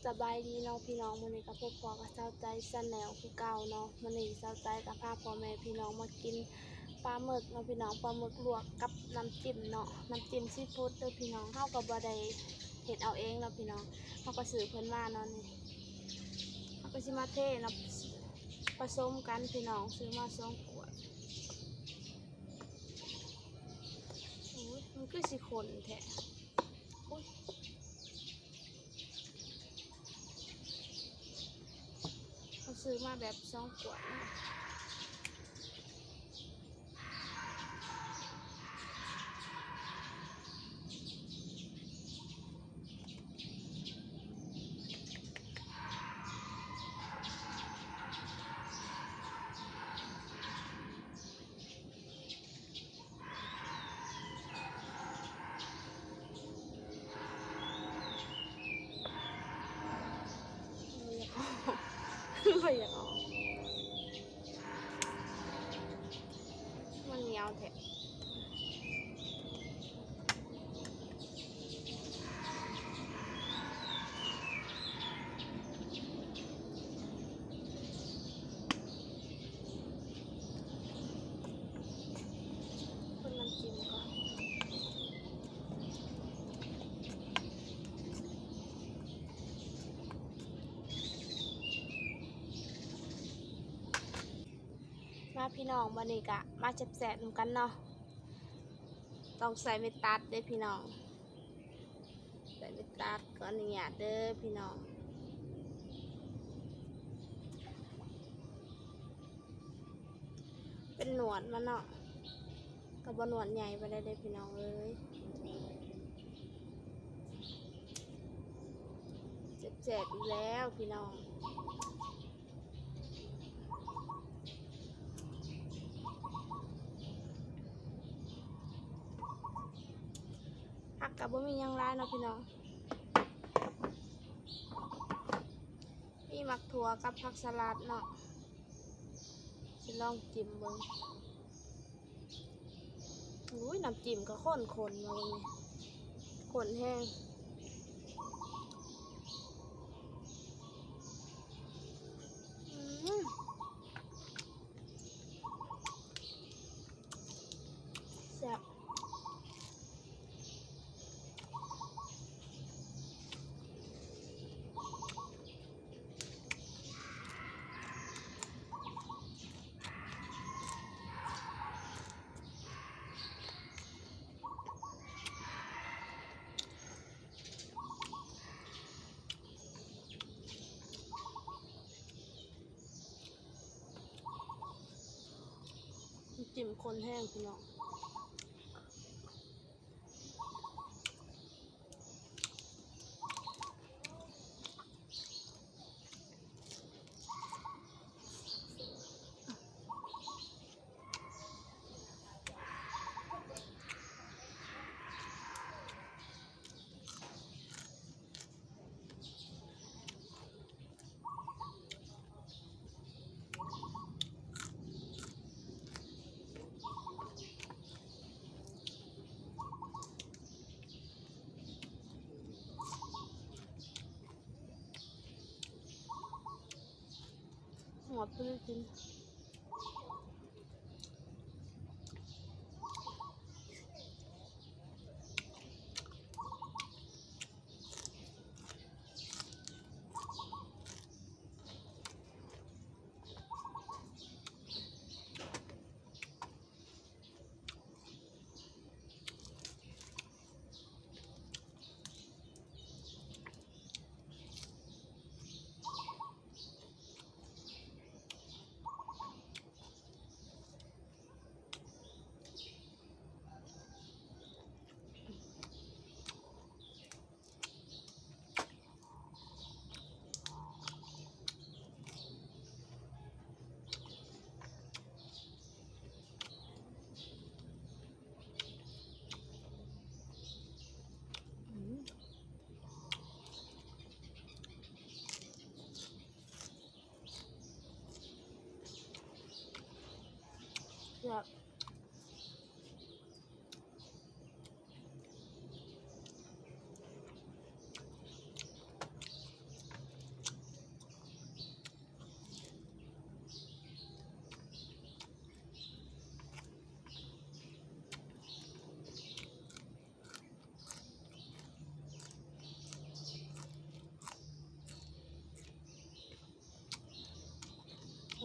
ສະບາຍດີເນາະພີ່ນ້ອງ, ມື້ນີ້ກໍພົບພໍ້ກັບສາວໃຈ Channel ຄືເກົ່າເນາະ. ມື້ນີ້ສາວໃຈກໍພາພໍ່ແມ່ພີ່ນ້ອງມາກິນປາໝຶກເນາະພີ່ນ້ອງ, ປາໝຶກລວກກັບນ້ຳຈິ້ມເນາະ, ນ້ຳຈິ້ມຊີຟູດເດີພີ່ນ້ອງ. ເຮົາກໍບໍ່ໄດ້ເຮັດເອົາເອງເນາະພີ່ນ້ອງ, ເຮົາກໍຊື້ເພິ່ນມາເນາະ. ນີ້ເຮົາກໍຊິມາເທເນາະ ປະສົມກັນພີ່ນ້ອງ, ຊື້ມາສອງຂວດ. ໂອ້ຍ ມັນຄືຊິຂຸ້ນແທ້. ໂອ້ຍ ເຮົາຊື້ມາແບບສອງຂວດເນາະ. ບໍ່ຢາກອອກ ບໍ່ຢາກອອກ ມັນໜຽວແທ້. ຄົນນ້ຳຈິ້ມກ່ອນ. ມາພີ່ນ້ອງ, ບັດນີ້ກະມາແຊບໆນຳກັນເນາະ. ຕ້ອງໃສ່ເມັດຕັດເດ້ພີ່ນ້ອງ, ໃສ່ເມັດຕັດ, ຂໍອະນຸຍາດເດີພີ່ນ້ອງ. ເປັນໜວດມັນເນາະ, ກໍບໍ່ໜວດໃຫຍ່ປານໃດເດ້ພີ່ນ້ອງເອີຍ. ແຊບໆອີກແລ້ວພີ່ນ້ອງ. ຜັກກໍບໍ່ມີຫຍັງຫຼາຍເນາະພີ່ນ້ອງ, ມີໝາກຖົ່ວກັບຜັກສະຫຼັດເນາະ. ຊິລອງຈິ້ມເບິ່ງ. ໂອ້ຍ ນ້ຳຈິ້ມກໍຂຸ້ນໆ ເນາະ ເບິ່ງນີ້, ຂຸ້ນແຮງ. ອືມ ແຊບ. ຈິ້ມຂຸ້ນແຮງພີ່ນ້ອງ. ຫົວປືກິນ. ແຊບ.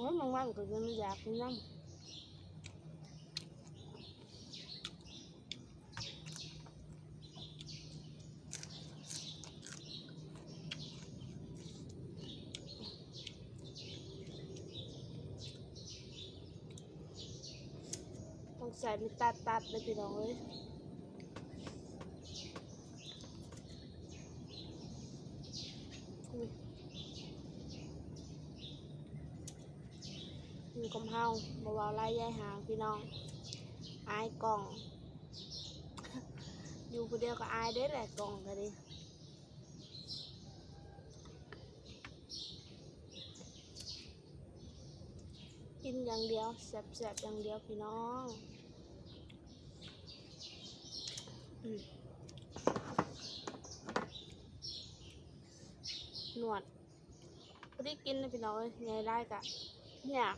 ໂອ້ຍ ບາງວັນກໍຈົນຢາກກິນນຳ. ຕ້ອງໃສ່ເມັດຕັດໆເດີພີ່ນ້ອງເອີຍ. ອຸ້ຍ ຢູ່ກັບເຮົາ ບໍ່ເວົ້າຫຼາຍ ຢາຍຫາງ ພີ່ນ້ອງ ອາຍກ້ອງ. ຢູ່ຜູ້ດຽວກໍອາຍເດ້ແຫຼະ ກ້ອງກໍດີ. ກິນຢ່າງດຽວ ແຊບໆຢ່າງດຽວ ພີ່ນ້ອງ. ອືມ ນວດ ພໍດີກິນນະພີ່ນ້ອງເອີຍ ໃຫຍ່ຫຼາຍກະຍາກ.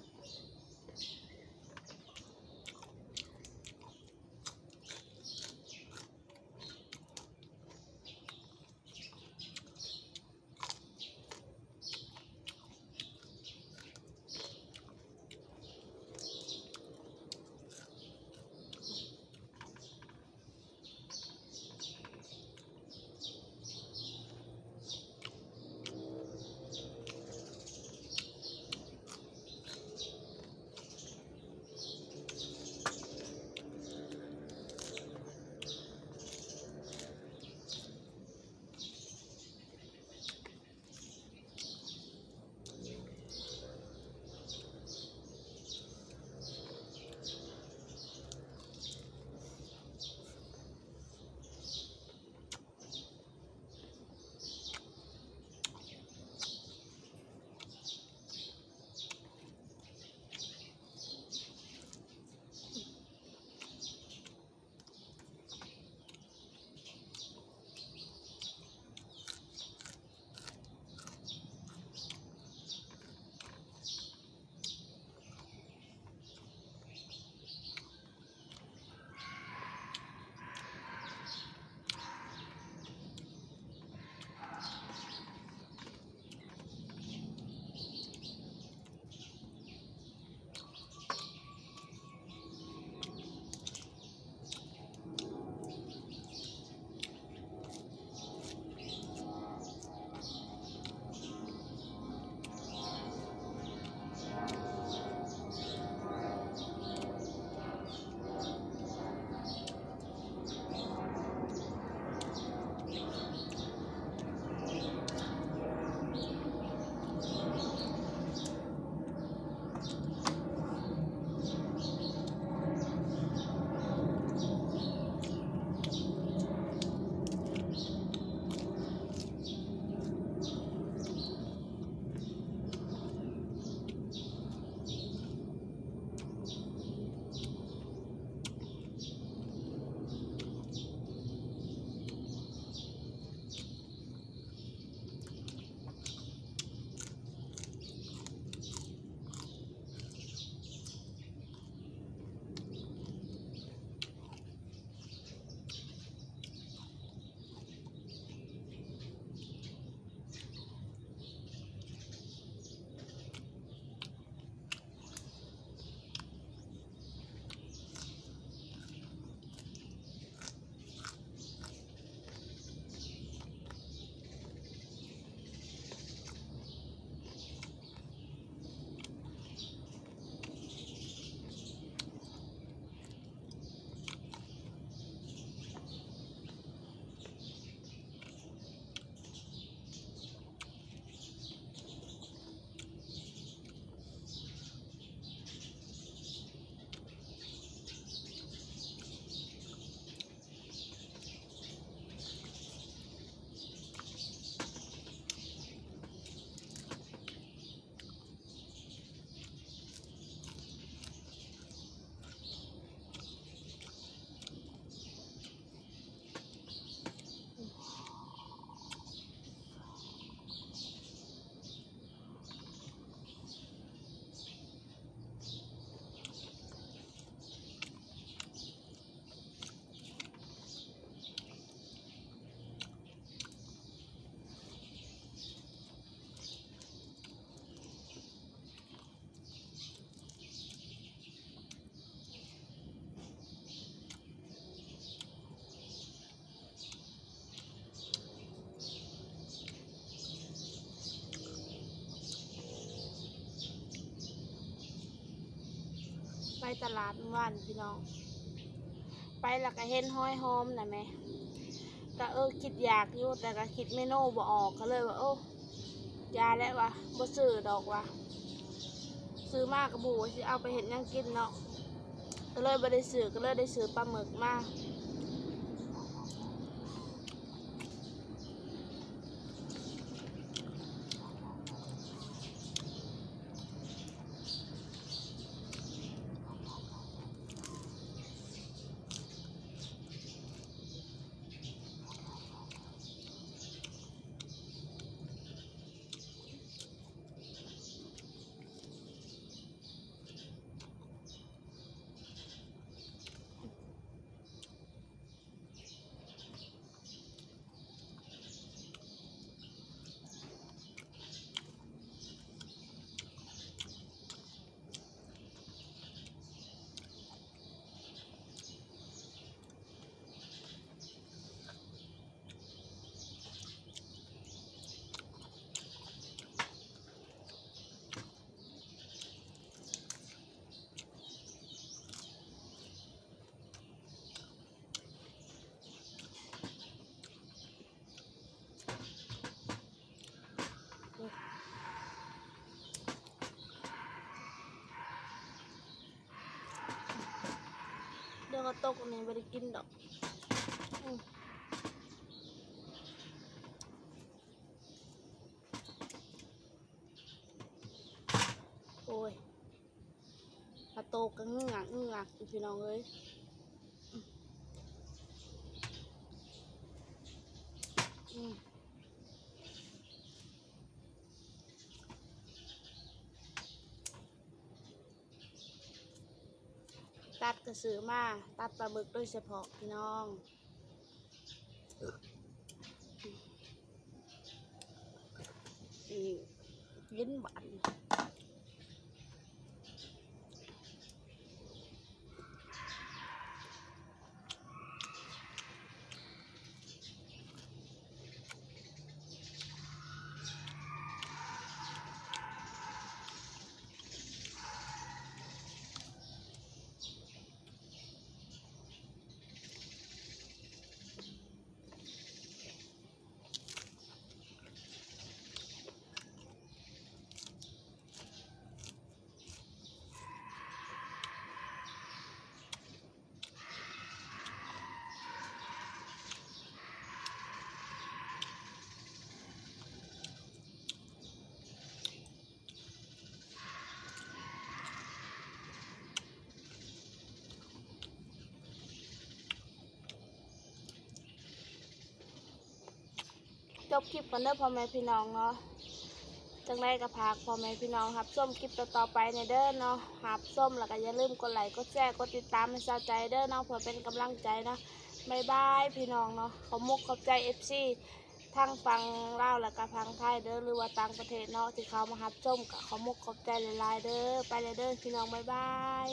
ໄປຕະຫຼາດມື້ວານພີ່ນ້ອງ ໄປແລ້ວກະເຫັນຫອຍຫອມນະແມ ກະເອີຄິດຢາກຢູ່ ແຕ່ກະຄິດເມນູບໍ່ອອກ ກະເລີຍວ່າ ໂອ້ ຢ່າແຫຼະວ່າ ບໍ່ຊື້ດອກວ່າ ຊື້ມາກະບໍ່ຮູ້ວ່າຊິເອົາໄປເຮັດຫຍັງກິນເນາະ ກະເລີຍບໍ່ໄດ້ຊື້ ກະເລີຍໄດ້ຊື້ປາໝຶກມາ. ດຽວກະຕົກອັນນີ້ບໍ່ໄດ້ກິນດອກ ອືມ ໂອ້ຍ ປາໂຕກະງືອງງາກງືອງງາກຢູ່ພີ່ນ້ອງເອີຍ ອືມ. ຕັດກະຊື້ມາ ຕັດປາໝຶກໂດຍສະເພາະພີ່ນ້ອງ ນີ້ ກິນບາດນີ້. ຈົບຄລິບກ່ອນເດີພໍ່ແມ່ພີ່ນ້ອງເນາະ ຈັ່ງໃດກະຝາກພໍ່ແມ່ພີ່ນ້ອງຮັບຊົມຄລິບຕໍ່ໆໄປແດ່ເດີເນາະ ຮັບຊົມແລ້ວກະຢ່າລືມກົດໄລ້ກົດແຊກົດຕິດຕາມໃຫ້ສາວໃຈເດີເນາະ ເພື່ອເປັນກຳລັງໃຈເນາະ ບາຍບາຍພີ່ນ້ອງເນາະ ຂອບມຸກຂອບໃຈເອັຟຊີ ທັງຝັ່ງລາວແລ້ວກະຝັ່ງໄທເດີ ຫຼືວ່າຕ່າງປະເທດເນາະ ທີ່ເຂົ້າມາຮັບຊົມ ກະຂອບມຸກຂອບໃຈຫຼາຍໆເດີ ໄປແລ້ວເດີພີ່ນ້ອງ ບາຍບາຍ.